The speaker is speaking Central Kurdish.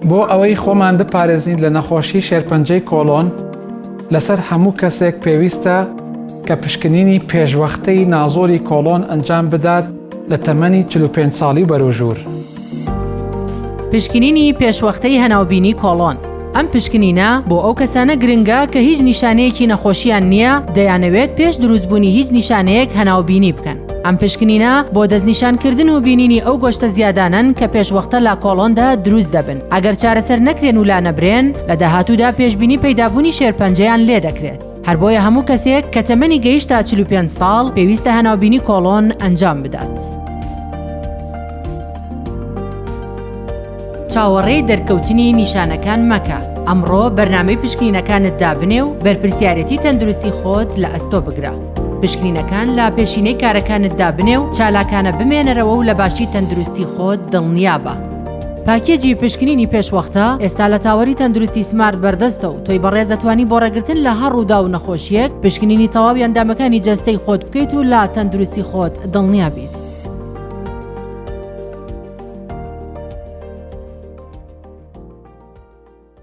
بۆ ئەوەی خۆمان بپارێزین لە نەخۆشی شێرپەنجەی کۆڵۆن، لەسەر هەموو کەسێک پێویستە کە پشکنینی پێشوەختەی نازۆری کۆڵۆن ئەنجام بدات لە تەمەنی 45 ساڵی و بەرەوژوور. پشکنینی پێشوەختەی هەناوبینی کۆڵۆن، ئەم پشکنینە بۆ ئەو کەسانە گرنگە کە هیچ نیشانەیەکی نەخۆشیان نییە، دەیانەوێت پێش دروستبوونی هیچ نیشانەیەک هەناوبینی بکەن. ئەم پشکنینە بۆ دەستنیشانکردن و بینینی ئەو گۆشتە زیادانەن کە پێشوەختە لە کۆڵۆندا دروست دەبن، ئەگەر چارەسەر نەکرێن و لانەبرێن، لە داهاتوودا پێشبینی پەیدابوونی شێرپەنجەیان لێدەکرێت. هەر بۆیە هەموو کەسێک کە تەمەنی گەیشتە 45 ساڵ پێویستە هەناوبینی کۆڵۆن ئەنجام بدات. چاوەڕێی دەرکەوتنی نیشانەکان مەکە، ئەمڕۆ بەرنامەی پشکنینەکانت دابنێ و بەرپرسیارێتی تەندروستی خۆت لە ئەستۆ بگرە. پشکنینەکان لە پێشینەی کارەکانت دابنێ و چالاکانە بمێنەرەوە و لە باشی تەندروستی خۆت دڵنیابە. پاکێجی پشکنینی پێشوەختە ئێستا لە تاوەری تەندروستی سمارت بەردەستە و تۆی بەڕێز ئەتوانی بۆ ڕێگرتن لە هەر ڕووداو و نەخۆشییەک پشکنینی تەواوی ئەندامەکانی جەستەی خۆت بکەیت و لە تەندروستی خۆت دڵنیا بیت.